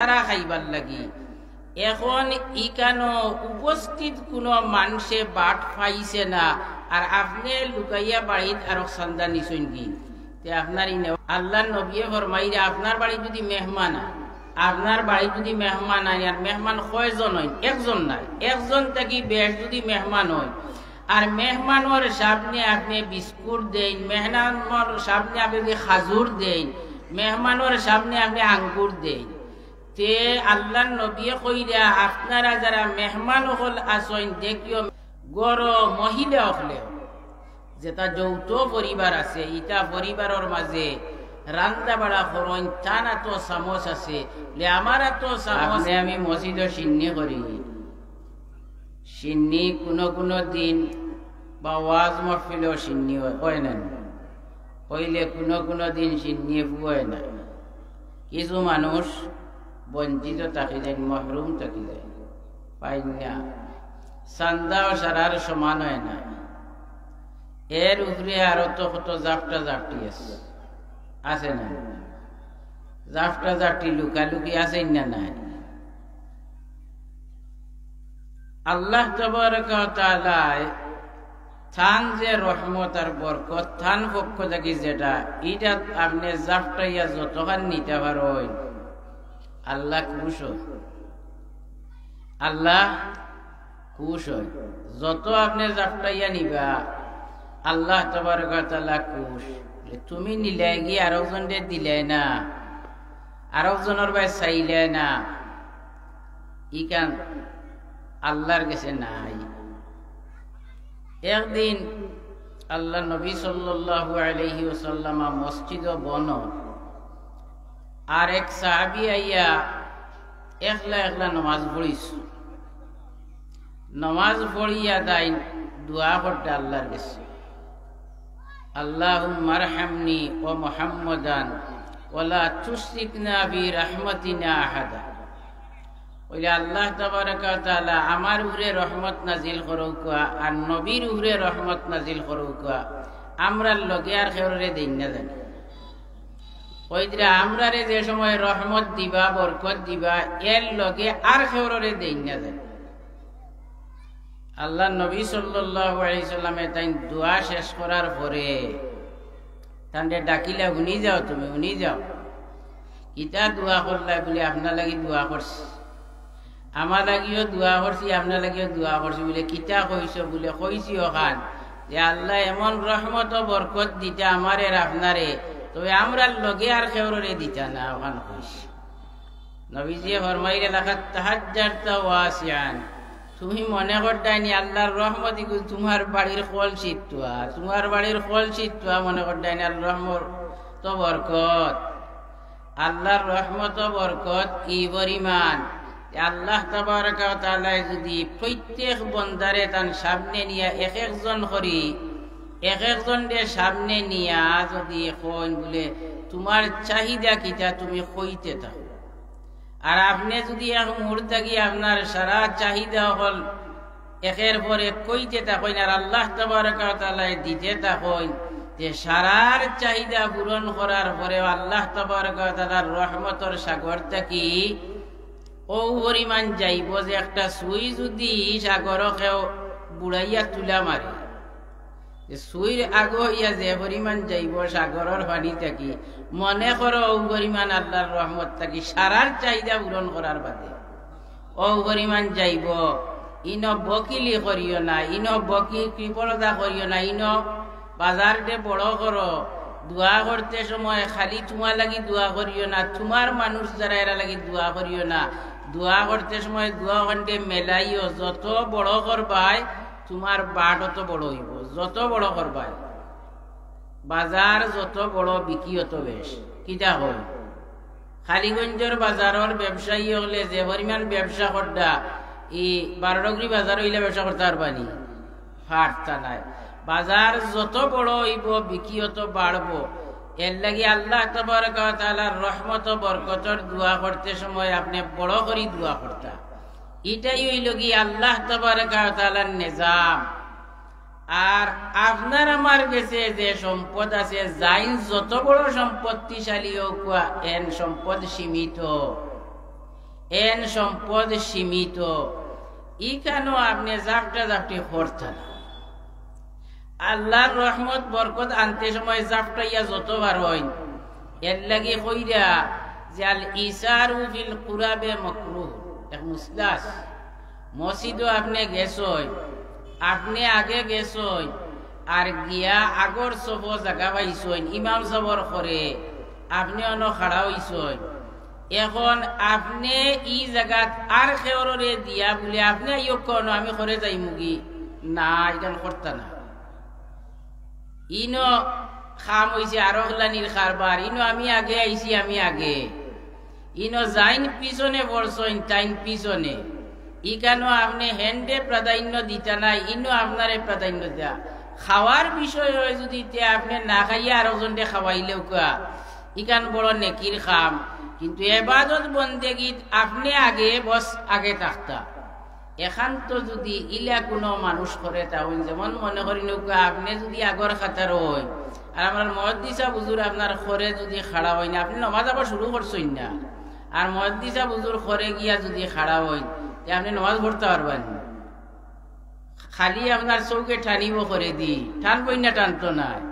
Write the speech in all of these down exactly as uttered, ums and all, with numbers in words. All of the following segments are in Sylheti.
তারা খাইবার লাগি। এখন ইখানো উপস্থিত কুনু মানষে বাট পাইছে না, আর আপনে লুকাইয়া বাড়িত আরক চান্দা নিছইন গি। তে আপনার ইনে আল্লার নবিয়ে ফরমাইরা, আপনার বাড়িত যুদি মেহমান আয়, আপনার বাড়িত যুদি মেহমান আয়, আর মেহমান কয়জন অইন? একজন নায়, একজন থাকি বেশ যুদি মেহমান অইন, আর মেহমানর সামনে আপনে বিস্কুট দেইন, মেহমানর সামনে আপনে যুদি খাজুর দেইন, মেহমানর সামনে আপনে আঙ্গুর দেইন, তে আল্লার নবিয়ে কইরা, আপনারা যারা মেহমান অকল আছইন, দেখিও, ঘরো মহিলা অকলে, যেটা যৌথ পরিবার আছে, ইটা পরিবারর মাঝে রান্দা বাড়া করইন, তান আতো চামচ আছে, বলে, আমার আতো চামচ। আপনে আমি মসজিদো শিন্নি করি, শিন্নি কুনু কুনু দিন বা ওয়াজ মাহফিলো শিন্নি অয়, অয় না নি? অইলে কুনু কুনু দিন শিন্নি অয় না। কিছু মানুষ বঞ্চিত থাকি যাইন, মহরুম থাকি যাইন, পাইন না। চান্দাও সারার সমান অয় না। এর উপরে আরো তো কত জাপটা জাপটি আছে, আছে না? জাপটা জাপটি লুকালুকি আছে না নাই? আল্লাহ তাবারাকা ওয়া তাআলায় তান যে রহমত আর বরকত, তান পক্ষ থাকি যেটা, ইটা আপনে জাপটাইয়া যতখান নিতা পারইন, আল্লাহ খুশ অইন। আল্লাহ খুশ অইন। যত আপনে জাপটাইয়া নিবা, আল্লাহ তাবারাকা ওয়া তাআলা খুশ। তুমি নিলায় গি, আরকজনরে দিলায় না, আরকজনর বায় চাইলায় না, ইখান আল্লার গেছে নাই। একদিন আল্লার নবী সাল্লাল্লাহু আলাইহি ওয়াসাল্লাম মসজিদো বনো, আর এক সাহাবী আইয়া একলা একলা নমাজ পড়িছ। নমাজ পড়িয়া তাইন দোয়া করতা আল্লার গেছে, "আল্লাহুম্মারহামনি ওয়া মুহাম্মাদান ওয়া লা তুশরিকনা বি রাহমাতিনা আহাদা।" অইলে, "আল্লাহ তাবারাকা ওয়া তাআলা, আমার উপরে রহমত নাজিল করউক্কা, আর নবীর উপরে রহমত নাজিল করউক্কা, আমরার লগে আর কেউরে দেইন না জানি।" কইরা, "আমরারে যে সময় রহমত দিবা, বরকত দিবা, এর লগে আর কেউরে দেইন না জানি।" আল্লার নবী সাল্লাল্লাহু আলাইহি ওয়াসাল্লামে তাইন দোয়া শেষ করার পরে তানরে ডাকিলা, "হুনি যাও, তুমি হুনি যাও।" "কিতা দোয়া করলায়?" বলে, "আপনার লাগি দোয়া করছি, আমার লাগিও দোয়া করছি, আপনার লাগিও দোয়া করছি।" বলে, "কিতা কইছো?" বলে, "কইছি অখান যে আল্লায় এমন রহমত ও বরকত দিতা আমারে আর আপনারে, তবে আমরার লগে আর কেউরে দিতা না, অখান কইছি।" নবীজিয়ে ফরমাইরা, "লাকাদ তাহাজ্জারতা ওয়াসিআন।" তুমি মনে করতায় নি আল্লার রহমত ইগু তুমার বাড়ির কলসিত থুয়া, তুমার বাড়ির কলসিত থুয়া মনে করতায় নি আল্লার রহমত ও বরকত। আল্লার রহমত ও বরকত ই পরিমাণ যে আল্লাহ তাবারাকা ওয়া তাআলায় যুদি প্রত্যেক বন্দারে তান সামনে নিয়া এক একজন করি, এক একজনরে সামনে নিয়া যুদি কইন বলে, "তুমার চাহিদা কিতা, তুমি কইতে থাকো।" আর আপনে যুদি এক মুহূর্ত থাকি আপনার সারা চাহিদা অকল একের পর এক কইতে থাকইন আর আল্লাহ তাবারাকা ওয়া তাআলায় দিতে থাকইন, তে সারার চাহিদা পূরণ করার পরেও আল্লাহ তাবারাকা ওয়া তাআলার রহমতর সাগর থাকি অউ পরিমাণ যাইবো যে একটা সুই যুদি সাগরো কেউ বুড়াইয়া তুলা মারে, যে সুইর আগো অইয়া যে পরিমাণ যাইবো সাগরর পানি থাকি, মনে করো অউ পরিমাণ আল্লার রহমত থাকি সারার চাহিদা পূরণ করার বাদে অউ পরিমাণ যাইবো। ইনো বকিলি করিও না, ইনো বকি কৃপণতা করিও না, ইনো বাজাররে বড় করো, দোয়া করতে সময় খালি তুমার লাগি দোয়া করিও না, তুমার মানুষ যারা এরা লাগি দোয়া করিও না। দোয়া করতে সময় দোয়া অখানরে মেলাইও, যত বড় করবায় তুমার বাট অত বড় অইবো, যত বড় করবায়। বাজার যত বড়, বিকি অত বেশ। কিতা কও? কালিগঞ্জর বাজারর ব্যবসায়ী অকলে যে পরিমাণ ব্যবসা কররা, ই বারোডুগরি বাজারো ইলা ব্যবসা করতা পারবা নি? পারতা নায়। বাজার যত বড় অইবো, বিকি অত বাড়বো। এরলাগি আল্লাহ তাবারাকা ওয়া তাআলার রহমত ও বরকতর দোয়া করতে সময় আপনে বড় করি দোয়া করতা। ইটাই অইলো গি আল্লাহ তাবারাকা ওয়া তাআলার নিজাম। আর আপনার আমার গেছে যে সম্পদ আছে, যাইন যত বড় সম্পত্তিশালী অউক্কা, এন সম্পদ সীমিত। এন সম্পদ সীমিত, ইখানো আপনে জাপটা জাপটি করতা না। আল্লার রহমত বরকত আনতে সময় জাপটাইয়া যত বার অইন, এর লাগি কইরা যে আল ইসারু ফিল কুরাবে মকরুহ। এক মুসলাস মসজিদো আপনে গেছইন, আপনে আগে গেছইন, আর গিয়া আগর সফো জাগা পাইছইন, ইমাম সাবর খরে, আপনে অনো খাড়া অইছইন। এখন আপনে ই জাগাত আর কেউররে দিয়া বুলে আপনে আইও কনো আমি খরে যাইমুগি, না, ইখান করতা না। ইনো কাম অইছে আরো অকলানির কারবার, ইনো আমি আগে আইছি, আমি আগে। ইনো যাইন পিছনে পড়ছইন, তাইন পিছনে। ইখানো আপনে হেনরে প্রাধান্য দিতা নায়, ইনো আপনারে প্রাধান্য দেয়া। খাওয়ার বিষয় অয় যুদি তে আপনে না খাইয়া আরো জনরে খাওয়াইলেউক্কা, ইখান বড় নেকির কাম। কিন্তু এবাদত বন্দেগিত আপনে আগে, বস আগে থাকতা। এখান তো যুদি ইলা কুনু মানুষ করে, তা অইন যেমন মনে করি নৌকা, আপনে যুদি আগর কাতার অইন, আর আমরার মুহাদ্দিসা হুজুর আপনার খরে যুদি খাড়া অইন, আপনে নমাজ আবার শুরু করছইন না, আর মুহাদ্দিসা হুজুর খরে গিয়া যুদি খাড়া অইন, তে আপনে নমাজ পড়তা পারবা নি? খালি আপনার চউখে টানিবো খরে দি, টানবই না, টানতো নায়।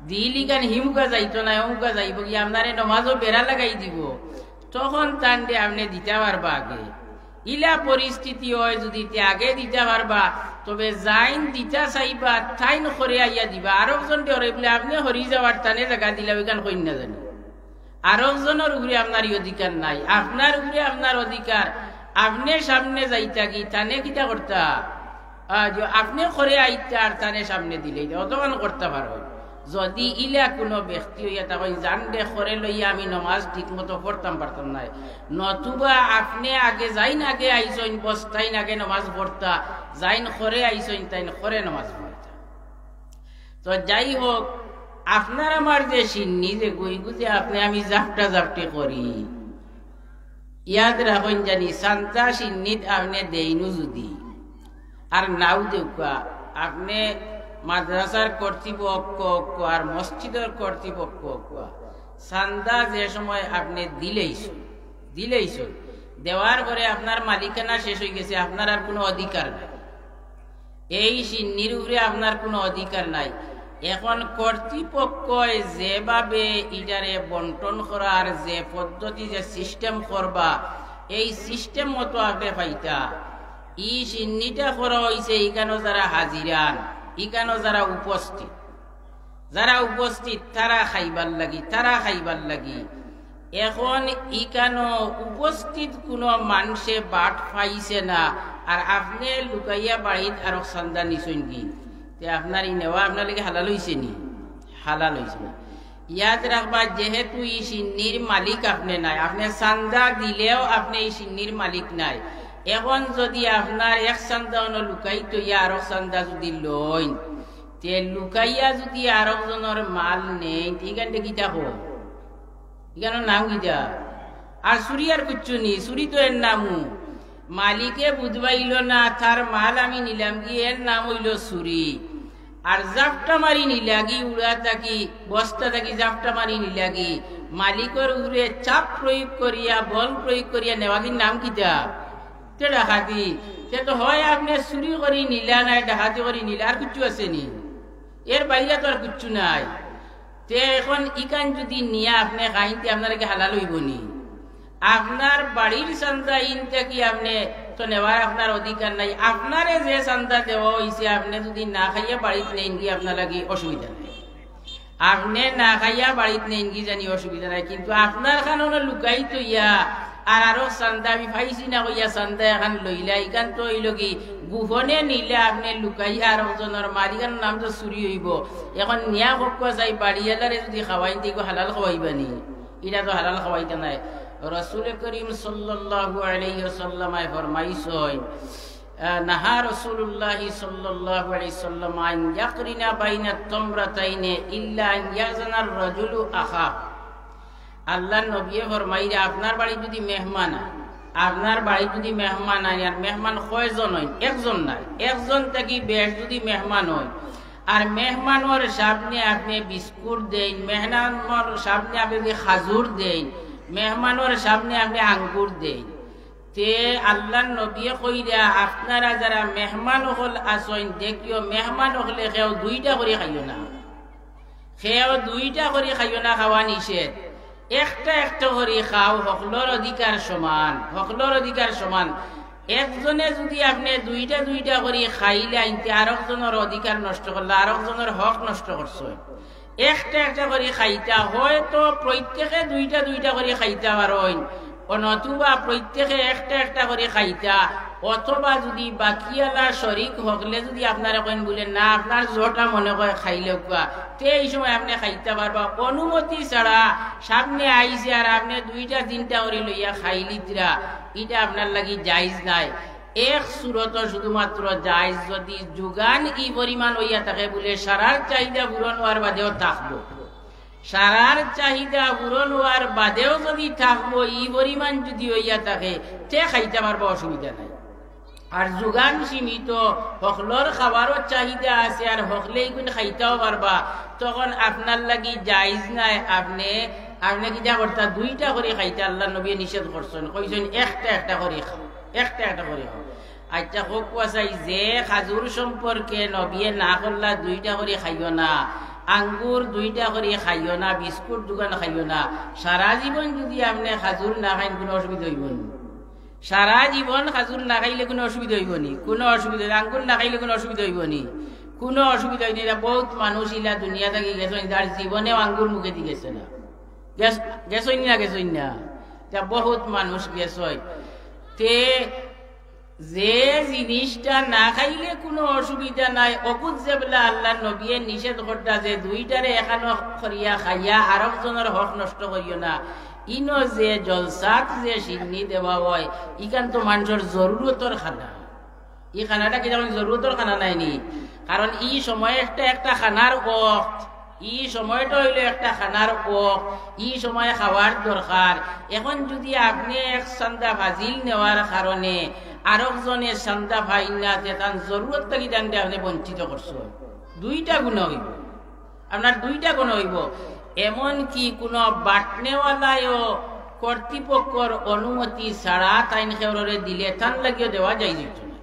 দিল ইখান হিমুকা যাইতো নায়, অমুকা যাইবো গি, আপনারে নমাজও বেড়া লাগাই দিবো। তখন তানরে আপনে দিতা পারবা আগে। ইলা পরিস্থিতি অয় যুদি তে আগে দিতা পারবা, তবে যাইন দিতা চাইবা, তাইন খরে আইয়া দিবা। আরক জনরে অরে বুলে আপনে হরি যাওয়ার তানে জাগা দিলা, ইখান কইন না জানি। আরক জনর উপরে আপনার ই অধিকার নাই, আপনার উপরে আপনার অধিকার। আপনে সামনে যাইতা গি, তানে কিতা করতা? আহ, যে আপনে খরে আইতা আর তানে সামনে দিলে, অতখান করতা পারো। যুদি ইলা কুনু ব্যক্তি অইয়া থাকইন, যানরে খরে লইয়া আমি নমাজ ঠিক মতো পড়তাম পারতাম নায়, নতুবা আপনে আগে যাইন আগে আইছইন, বস তাইন আগে নমাজ পড়তা, যাইন খরে আইছইন, তাইন খরে নমাজ পড়তা। তো যাই হোক, আপনার আমার যে শিন্নি যে গইগু যে আপনে আমি জাপটা জাপটি করি, ইয়াদ রাখইন জানি, চান্দা শিন্নিত আপনে দেইনও যুদি, আর নাও দেউক্কা, আপনে মাদ্রাসার কর্তৃপক্ষ অউক্কা আর মসজিদর কর্তৃপক্ষ অউক্কা, চান্দা যে সময় আপনে দিলাইছইন, দিলাইছইন, দেওয়ার পরে আপনার মালিকানা শেষ অইগেছে, আপনার আর কুনু অধিকার নাই। এই শিন্নির উপরে আপনার কুনু অধিকার নাই। এখন কর্তৃপক্ষয় যেভাবে ইটারে বন্টন করার যে পদ্ধতি, যে system করবা, এই system মতো আপনে পাইতা। ই শিন্নিটা করা অইছে ইখানো যারা হাজিরান, ইখানো যারা উপস্থিত, যারা উপস্থিত তারা খাইবার লাগি, তারা খাইবার লাগি। এখন ইখানো উপস্থিত কুনু মানষে বাট পাইছে না, আর আপনে লুকাইয়া বাড়িত আরক চান্দা নিছইন গি, তে আপনার ই নেওয়া আপনার লাগি হালাল অইছে নি? হালাল অইছে না। ইয়াদ রাখবা, যেহেতু ই শিন্নির মালিক আপনে নায়, আপনে চান্দা দিলেও আপনে ই শিন্নির মালিক নায়। এখন যুদি আপনার এক চান্দা অনো লুকাই থইয়া আরক চান্দা যুদি লইন, তে লুকাইয়া যুদি আরক জনর মাল নেইন, তে ইখানরে কিতা কয়? ইখানর নাম কিতা? আর চুরি আর কিচ্ছু নি, চুরি তো এর নামও। মালিকে বুঝবাইল না, তার মাল আমি নিলাম গি, এর নাম অইলো চুরি। আর জাপটা মারি নিলা গি, উড়া থাকি, বস্তা থাকি জাপটা মারি নিলা গি, মালিকর উপরে চাপ প্রয়োগ করিয়া, বল প্রয়োগ করিয়া নেওয়া গির নাম কিতা? তে ডাকাতি। তে তো হয় আপনে চুরি করি নিলা নায়, ডাকাতি করি নিলা, আর কিচ্ছু আছে নি? এর বাইরে তো আর কিচ্ছু নাই। তে এখন ইখান যুদি নিয়া আপনে খাইন, তে আপনার কি হালাল অইবো নি? আপনার বাড়ির চান্দা ইন থাকি আপনে তো নেওয়ার আপনার অধিকার নাই। আপনারে যে চান্দা দেওয়া অইছে, আপনে যুদি না খাইয়া বাড়িত নেইন গি, আপনার লাগি অসুবিধা নাই। আপনে না খাইয়া বাড়িত নেইন গি জানি অসুবিধা নাই, কিন্তু আপনার খানো লুকাই থইয়া আর আরক চান্দা আমি পাইছি না কইয়া চান্দা এখান লইলা, ইখান তো অইলো গি গোপনে নিলা, আপনে লুকাইয়া আরক জনর মাল, ইখানর নাম তো চুরি অইবো। এখন নিয়া কউক্কা চাই বাড়িআলারে যুদি খাওয়াইন, তে ইগু হালাল খাওয়াইবা নি? ইটা তো হালাল খাওয়াইতা নায়। রসুল করিম সাল্লাল্লাহু আলাইহি ওয়াসাল্লামে ফরমাইছইন, আহ, নাহা রাসূলুল্লাহ সাল্লাল্লাহু আলাইহি ওয়াসাল্লাম আন ইয়াকরিনা বাইনা তামরাতাইনি ইল্লা আন ইয়াজানার রাজুলু আখা। আল্লাহর নবীয়ে ফরমাইরা, আপনার বাড়িত যুদি মেহমান আয়, আপনার বাড়িত যুদি মেহমান আয়, আর মেহমান কয়জন অইন? একজন নায়, একজন থাকি বেশ যুদি মেহমান অইন, আর মেহমানর সামনে আপনে বিস্কুট দেইন, মেহমানর সামনে আপনে যুদি খাজুর দেইন, মেহমানর সামনে আপনে আঙ্গুর দেইন, তে আল্লাহর নবীয়ে কইরা, আপনারা যারা মেহমান অকল আছইন, দেখিও মেহমান অকলে কেউ দুইটা করি খাইও না, কেউ দুইটা করি খাইও না, খাওয়া নিষেধ। একটা একটা করি খাও, হকলর অধিকার সমান, হকলর অধিকার সমান। একজনে যুদি আপনে দুইটা দুইটা করি খাইলাইন, তে আরকজনর অধিকার নষ্ট করলা, আরকজনর হক নষ্ট করছইন। একটা একটা করি খাইতা, হয়তো প্রত্যেকে দুইটা দুইটা করি খাইতা পারইন, অথবা প্রত্যেকে একটা একটা করি খাইতা, অথবা যুদি বাকিআলা শরিক হকলে যুদি আপনারে কইন বুলে, "না, আপনার যেটা মনে কয় খাইলেউক্কা", তে ই সময় আপনে খাইতা পারবা। অনুমতি ছাড়া সামনে আইছে আর আপনে দুইটা তিনটা করি লইয়া খাইলিতরা, ইটা আপনার লাগি জায়েজ নায়। এক সুরত শুধুমাত্র জায়েজ, যুদি জুগান ই পরিমাণ অইয়া থাকে বুলে সারার চাহিদা পূরণ অওয়ার বাদেও থাকবো, সারার চাহিদা পূরণ অওয়ার বাদেও যুদি থাকবো, ই পরিমাণ যুদি অইয়া থাকে, তে খাইতা পারবা, অসুবিধা নাই। আর জুগান সীমিত, হকলর খাওয়ারও চাহিদা আছে, আর হকলে ইগুন খাইতাও পারবা, তখন আপনার লাগি জায়েজ নায়। আপনে, আপনে কিতা করতা? দুইটা করি খাইতা আল্লাহর নবীয়ে নিষেধ করছইন, কইছইন একটা একটা করি খাও, একটা একটা করি খাও। আচ্ছা, কউক্কা চাই, যে খাজুর সম্পর্কে নবীয়ে না করলা দুইটা করি খাইও না, আঙ্গুর দুইটা করি খাইও না, বিস্কুট দুখান খাইও না, সারা জীবন যুদি আপনে খাজুর না খাইন, কুনু অসুবিধা অইবো নি? সারা জীবন খাজুর না খাইলে কুনু অসুবিধা অইবো নি? কুনু অসুবিধা অইবো, আঙ্গুর না খাইলে কুনু অসুবিধা অইবো নি? কুনু অসুবিধা অইবো নি। ইতা বউত মানুষ ইলা দুনিয়া থাকি গেছইন, যার জীবনেও আঙ্গুর মুখেদি গেছে না। গেছ-, গেছইন না, গেছইন না? ইতা বউত মানুষ গেছইন। তে যে জিনিসটা না খাইলে কুনু অসুবিধা নাই, অগুত যেবলা আল্লাহর নবীয়ে নিষেধ করতা যে দুইটারে একানো করিয়া খাইয়া আরকজনর হক নষ্ট করিও না, ইনো যে জলসাত যে শিন্নি দেওয়া অয়, ইখান তো মানষর জরুরতর খানা। ই খানাটা কিতা জরুরতর খানা নায় নি? কারণ ই সময় একটা, একটা খানার অক্ত, ই সময়টা অইলো একটা খানার অক্ত, ই সময় খাওয়ার দরকার। এখন যুদি আপনে এক চান্দা ফাজিল নেওয়ার কারণে আরকজনে চান্দা পাইন না, তে তান জরুরত থাকি তানরে আপনে বঞ্চিত করছইন। দুইটা গুনা অইবো, আপনার দুইটা গুনা অইবো। এমনকি কুনু বাটনেওয়ালায়ও কর্তৃপক্ষর অনুমতি ছাড়া তাইন কেউররে দিলে তান লাগিও দেওয়া জায়েজ অইতো নায়।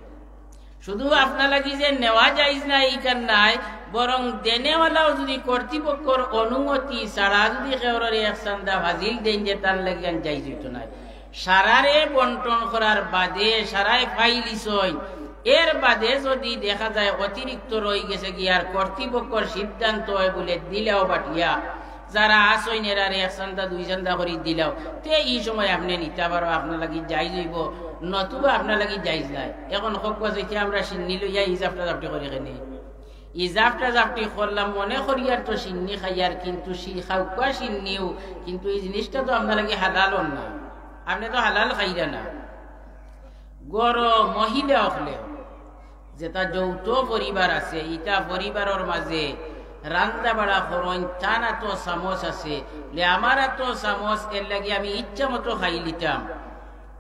শুধু আপনার লাগি যে নেওয়া জায়েজ নায়, ইখান নায়, বরং দেনেওয়ালাও যুদি কর্তৃপক্ষর অনুমতি ছাড়া যুদি কেউররে এক চান্দা ফাজিল দেইন, যে তান লাগি ইখান জায়েজ অইতো নায়। সারারে বন্টন করার বাদে সারায় পাইলিছইন, এর বাদে যুদি দেখা যায় অতিরিক্ত রইগেছে গি, আর কর্তৃপক্ষর সিদ্ধান্ত অয় বুলে দিলাও বাটিয়া, যারা আছইন এরারে এক চান্দা দুই চান্দা করি দিলাও, তে ই সময় আপনে নিতা পারো, আপনার লাগি জায়েজ অইবো, নতুবা আপনার লাগি জায়েজ নায়। এখন কউক্কা চাই, আমরা শিন্নি লইয়া ই জাফটা জাফটি করি কেনে? ই জাফটা জাফটি করলাম মনে করিয়ার তো শিন্নি খাইয়ার, কিন্তু শি-, খাউক্কা শিন্নিও, কিন্তু ই জিনিসটা তো আপনার লাগি হালাল অর না, আপনে তো হালাল খাইরা না। ঘরো মহিলা অকলে যেটা যৌথ পরিবার আছে, ইটা পরিবারর মাঝে রান্দা বাড়া করইন, তান আতো চামচ আছে, বুলে, "আমার আতো চামচ, এর লাগি আমি ইচ্ছা মতো খাইলিতাম,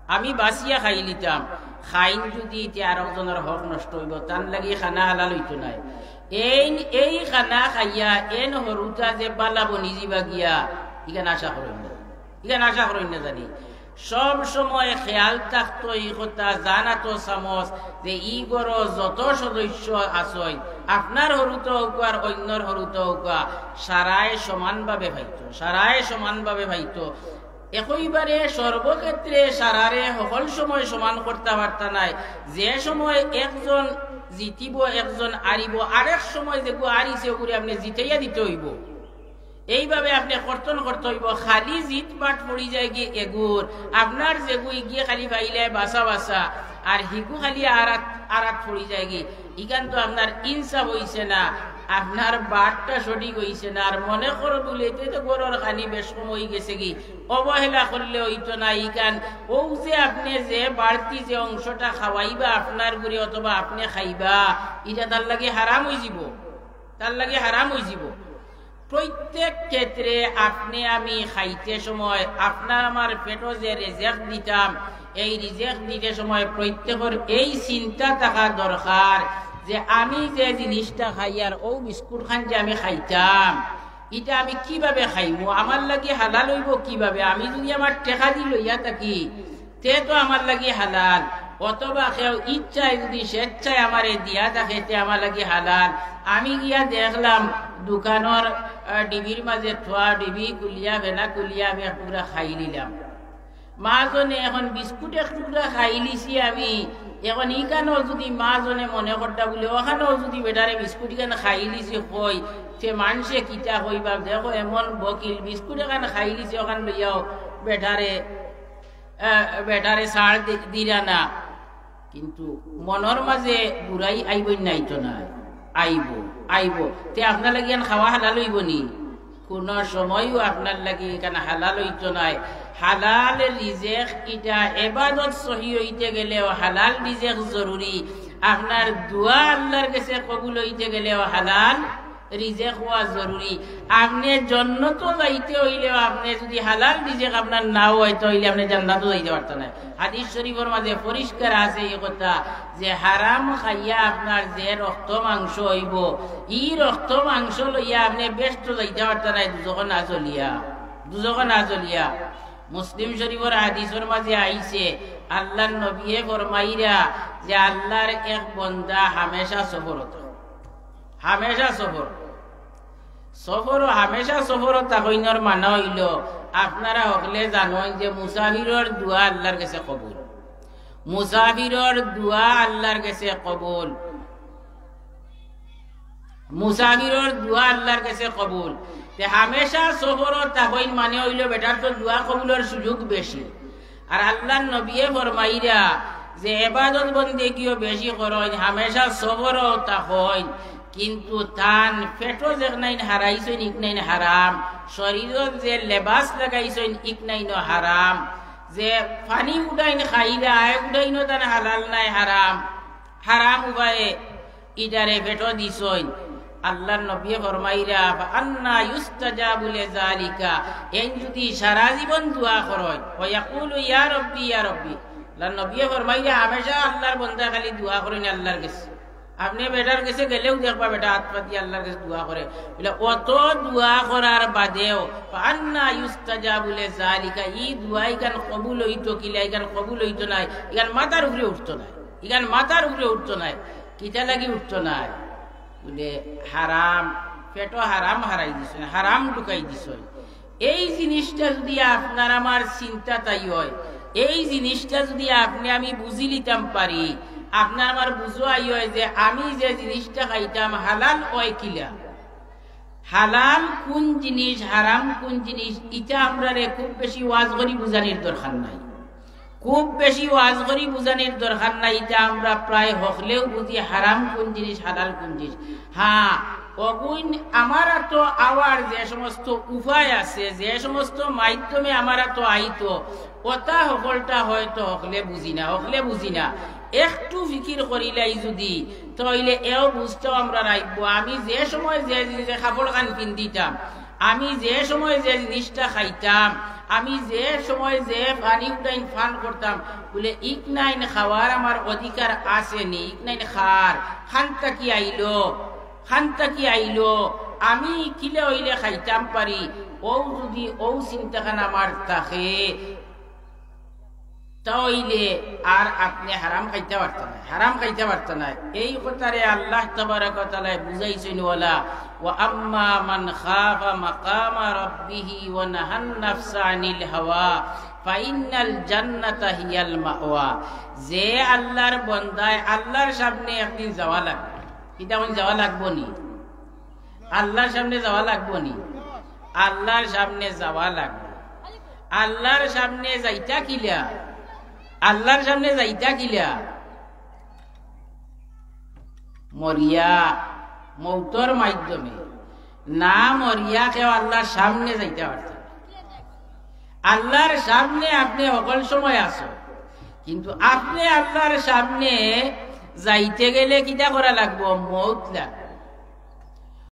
আমি বাছিয়া খাইলিতাম।" খাইন যুদি, তে আরকজনর হক নষ্ট অইবো, তান লাগি খানা হালাল অইতো নায়। এইন, এই খানা খাইয়া এন হুরুতা যে বালা বনি যিবা গিয়া, ইখান আশা করইন না, ইখান আশা করইন না জানি। সব সময় খেয়াল থাকতো ই কথা, যান আতো চামচ, যে ই ঘরো যত সদস্য আছইন, আপনার হুরুতা অউক্কা আর অইন্যর হুরুতা অউক্কা, সারায় সমানভাবে পাইতো, সারায় সমানভাবে পাইতো। একইবারে সর্বক্ষেত্রে সারারে হকল সময় সমান করতা পারতা নায়। যে সময় একজন জিতিবো, একজন আরিবো, আরেক সময় যেগু আরিছে অগুরে আপনে জিতাইয়া দিতে অইবো। এইভাবে আপনে কর্তন করতে অইবো, খালি জিত বাট পড়ি যায়গি এগুর, আপনার যেগু ইগিয়ে খালি পাইলে বাছা বাছা, আর হিগু খালি আরাত, আরাত পড়ি যায়গি, ইখান তো আপনার ইনসাফ অইছে না, আপনার বাটটা সঠিক অইছে না। আর মনে করো বুলে, "তে তো ঘরর খানি বেশ কম অইগেছে গি, অবহেলা করলে অইতো না।" ইখান অউ যে আপনে যে বাড়তি যে অংশটা খাওয়াইবা আপনার ঘরে অথবা আপনে খাইবা, ইটা তার লাগি হারাম অইযিবো, তার লাগি হারাম অইযিবো। প্রত্যেক ক্ষেত্রে আপনে আমি খাইতে সময় আপনার আমার পেটো যে রেজেক দিতাম, এই রেজেক দিতে সময় প্রত্যেকর এই চিন্তা থাকা দরকার যে আমি যে জিনিসটা খাইয়ার, অউ বিস্কুট খান যে আমি খাইতাম, ইটা আমি কিভাবে খাইমু? আমার লাগি হালাল অইবো কিভাবে? আমি যুদি আমার টেকা দি লইয়া থাকি, তে তো আমার লাগি হালাল, অথবা কেউ ইচ্ছায় যদি স্বেচ্ছায় আমারে দিয়া থাকে, তে আমার লাগি হালাল। আমি গিয়া দেখলাম দোকানর, আহ, ডিবির মাঝে থোয়া, ডিবি খুলিয়া, ফেনা খুলিয়া আমি এক টুকরা খাই নিলাম। মাজনে এখন বিস্কুট এক টুকরা খাই লিছি আমি, এখন ইখানও যদি মাজনে মনে করতা বুলে, অখানও যদি বেটারে বিস্কুট ইখান খাই লিছি কই, তে মানষে কিতা কইবা? দেখো, এমন বকিল, বিস্কুট এখান খাই লিছে, অখান লইয়াও বেটারে, আহ, বেটারে ছাড় দি-, দিরা না। কিন্তু মনর মাঝে বুরাই আইবো নি? আইতো নায়? আইবো, আইবো। তে আপনার লাগি ইখান খাওয়া হালাল অইবো নি? কুনু সময়ও আপনার লাগি ইখান হালাল অইতো নায়। হালাল রিজেক ইটা এবাদত সহি অইতে গেলেও হালাল রিজেক জরুরি। আপনার দোয়া আল্লার গেছে কবুল অইতে গেলেও হালাল রিজেক অওয়া জরুরি। আপনে জন্নতো যাইতে অইলেও আপনে যদি হালাল রিজেক আপনার না অয়, তে অইলে আপনে জান্নাতো যাইতে পারতা নায়। হাদিস শরিফর মাঝে পরিষ্কার আছে ই কথা যে হারাম খাইয়া আপনার যে রক্ত মাংস অইবো, ই রক্ত মাংস লইয়া আপনে বেহেস্তো যাইতা পারতা নায়, দুজখো না চলিয়া, দুজখো না চলিয়া। মুসলিম শরিফর হাদিসর মাঝে আইছে, আল্লার নবিয়ে ফরমাইরা যে আল্লার এক বন্দা হামেশা সফরো থাকইন, হামেশা সফর, সফরো, হামেশা সফরো থাকইনর মানা অইলো, আপনারা হকলে জানইন যে মুসাফিরর দোয়া আল্লার গেছে কবুল, মুসাফিরর দোয়া আল্লার গেছে কবুল, মুসাফিরর দোয়া আল্লার গেছে কবুল। তে হামেশা সফরো থাকইন মানে অইলো বেটার তো দোয়া কবুলর সুযোগ বেশি। আর আল্লার নবিয়ে ফরমাইরা যে এবাদত বন্দেগিও বেশি করইন, হামেশা সফরো থাকইন, কিন্তু তান পেটো যেকনাইন হারাইছইন, ইকনাইন হারাম, শরীরত যে লেবাস লাগাইছইন, ইকনাইনও হারাম, যে পানি উঠাইন খাইরা, আয় উঠাইনও তান হালাল নায়, হারাম, হারাম উপায়ে ইটারে পেটো দিছইন। আল্লার নবিয়ে ফরমাইরা, "ফাআন্না ইউস্তাজাবু লিযালিকা।" এইন যদি সারা জীবন দোয়া করইন, ওয়া ইয়াকুলু, "ইয়া রব্বি, ইয়া রব্বি।" আল্লার নবিয়ে ফরমাইরা, হামেশা আল্লার বন্দা খালি দোয়া করইন আল্লার গেছে। আপনে বেটার গেছে গেলেও দেখবা বেটা আত পাতি আল্লার গেছে দোয়া করে। বুলে, অত দোয়া করার বাদেও, "ফাআন্না ইউস্তাজাবু লিযালিকা", ই দোয়া ইখান কবুল অইতো কিলা, ইখান কবুল অইতো নায়, ইখান মাথার উপরে উঠতো নায়। ইখান মাথার উপরে উঠতো নায়। কিতা লাগি উঠতো নায়? বুলে, হারাম, পেটো হারাম হারাই দিছইন, হারাম ঢুকাই দিছইন। এই জিনিসটা যদি আপনার আমার চিন্তাত আই অয়, এই জিনিসটা যদি আপনে আমি বুঝি লিতাম পারি, আপনার আমার বুঝো আই অয় যে আমি যে জিনিসটা খাইতাম হালাল অয় কিলা, হালাল কুন জিনিস, হারাম কুন জিনিস, ইটা আমরারে খুব বেশি ওয়াজ করি বুঝানির দরকার নাই। খুব বেশি ওয়াজ করি বুঝানির দরকার নাই, ইটা আমরা প্রায় হকলেউ বুঝি, হারাম কুন জিনিস, হালাল কুন জিনিস। হ্যাঁ, অগুইন আমার আতো আওয়ার যে সমস্ত উপায় আছে, যে সমস্ত মাধ্যমে আমার আতো আইতো, অতা হকলটা হয়তো হকলে বুঝি না, হকলে বুঝি না। একটু ফিকির করিলাই যদি, তাইলে এও বুঝতাম আমরা রাখবো। আমি যে সময় যে জিনিসে কাপড় খান পিন্দিতাম, আমি যে সময় যে জিনিসটা খাইতাম, আমি যে সময় যে পানি উঠাইন পান করতাম, বুলে, ইকনাইন খাওয়ার আমার অধিকার আছে নি? ইকনাইন খার, খান থাকি আইলো, খান থাকি আইলো, আমি কিলা অইলে খাইতাম পারি? অউ যদি অউ চিন্তাখান আমার থাকে, তাইলে আর আপনে হারাম খাইতা পারতা নায়, হারাম খাইতা পারতা নায়। এই কথারে আল্লাহ তাবারাকা ওয়া তাআলায় বুঝাইছইন, ওয়ালা, "ওয়া আম্মা মান খাফা মাকামা রাব্বিহি ওয়া নাহান নাফসা আনিল হাওয়া ফাইন্নাল জান্নাতা হিয়াল মাওয়া।" যে আল্লার বন্দায় আল্লার সামনে একদিন যাওয়া লাগবো, কিতা কইন, যাওয়া লাগবো নি? আল্লার সামনে যাওয়া লাগবো নি? আল্লার সামনে যাওয়া লাগবো। আল্লার সামনে যাইতা কিলা? আল্লার সামনে যাইতা কিলা? মরিয়া, মৌতর মাধ্যমে। না মরিয়া কেউ আল্লার সামনে যাইতা পারতা না। আল্লার সামনে আপনে হকল সময় আছো, কিন্তু আপনে আল্লার সামনে যাইতে গেলে কিতা করা লাগবো? মৌত লাগবো।